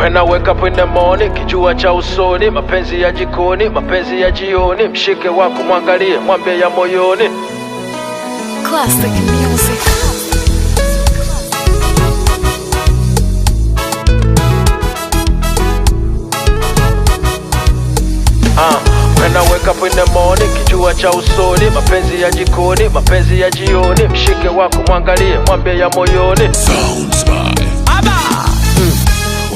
When I wake up in the morning, kijua cha usoni, mapenzi ya jikoni, mapenzi ya jioni, mshike wako mwangalie, mwambie ya moyoni. Classic music. When I wake up in the morning, kijua cha usoni, mapenzi ya jikoni, mapenzi ya jioni, mshike wako mwangalie, mwambie ya moyoni. Sounds by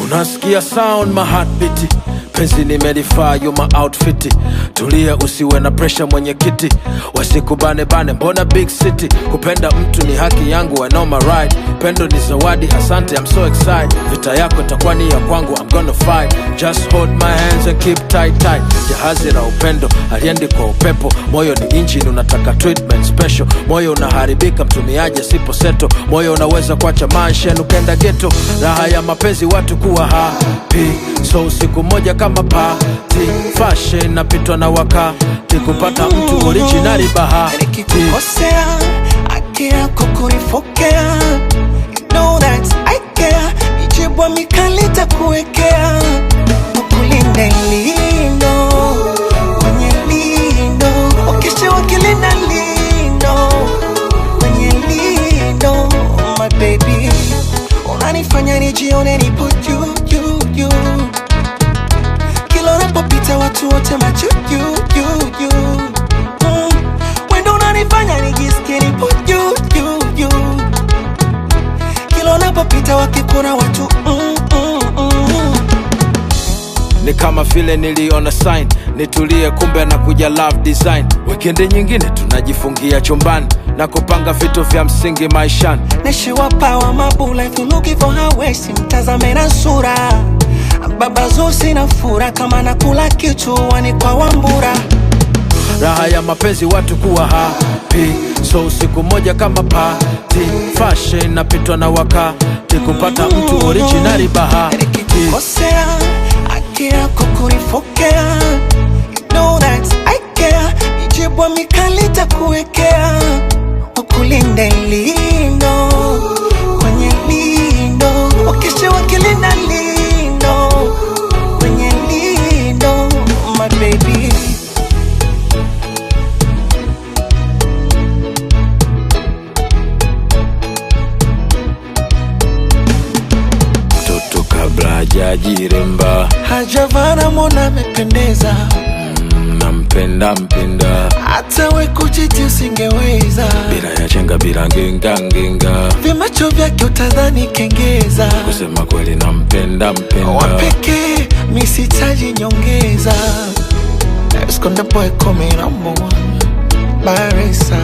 Unasikia sound my heartbeat, penzi nimelifaa you my outfit. Tulia usiwe na pressure mwenyekiti, wasikubane bane, mbona big city. Kupenda mtu ni haki yangu, I know my right. Pendo ni zawadi, asante, I'm so excited. Vita yako itakuwa ni ya kwangu, I'm gonna fight. Just hold my hands and keep tight tight. Jahazi la upendo haliendi kwa upepo, moyo ni engine, unataka treatment special. Moyo unaharibika mtumiaji asipo seto, moyo unaweza kuacha mansion ukenda ghetto. Raha ya mapenzi watu kuwa happy, so usiku moja kama party, fashion napitwa na wakati, kupata mtu originali bahati. Nikikukosea haki yako kunifokea, you know that I care. Mijibu mikali takuwekea, ukulinde lindo kwenye lindo, wakisha wakilinda lindo kwenye lindo, my baby, unanifanya nijione nipo juu juu juu, kila unapopita watu wote macho juu juu juu. Wendo unanifanya nijisikie nipo juu juu juu, kila unapopita wakikuna watu Ni kama vile niliona sign nitulie, kumbe na kuja love design. Wikendi nyingine tunajifungia chumbani na kupanga vitu vya msingi maishani. Nishiwa power mabula if you looking for her waist, mtazame na sura baba zusi na fura kama nakula kitu wani kwa wambura. Raha ya mapenzi watu kuwa happy, so usiku moja kama party, fashion napitwa na wakati, kupata mtu originali bahati. Nikikukosea haki yako kunifokea, you know that I care. Mijibu mikali takuwekea, ukulinde lindo kwenye lindo, wakisha wakilinda lindo kwenye lindo, my baby. Mtoto kabla hajajiremba Hajavana mbona amependeza, nampenda mpenda hata we kuchiti usingeweza, bila ya chenga bila ngenga ngenga, vimacho vyake utadhani kengeza. kusema kweli nampenda mpenda. Wapeke misitaji nyongeza. Esconde boy call me number one Baresa.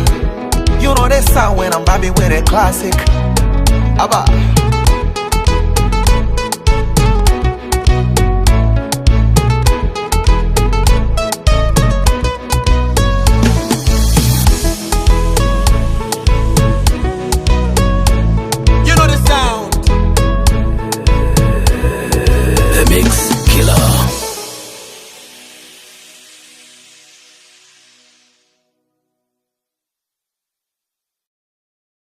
You know that sound when I'm vibing with a classic. Abba.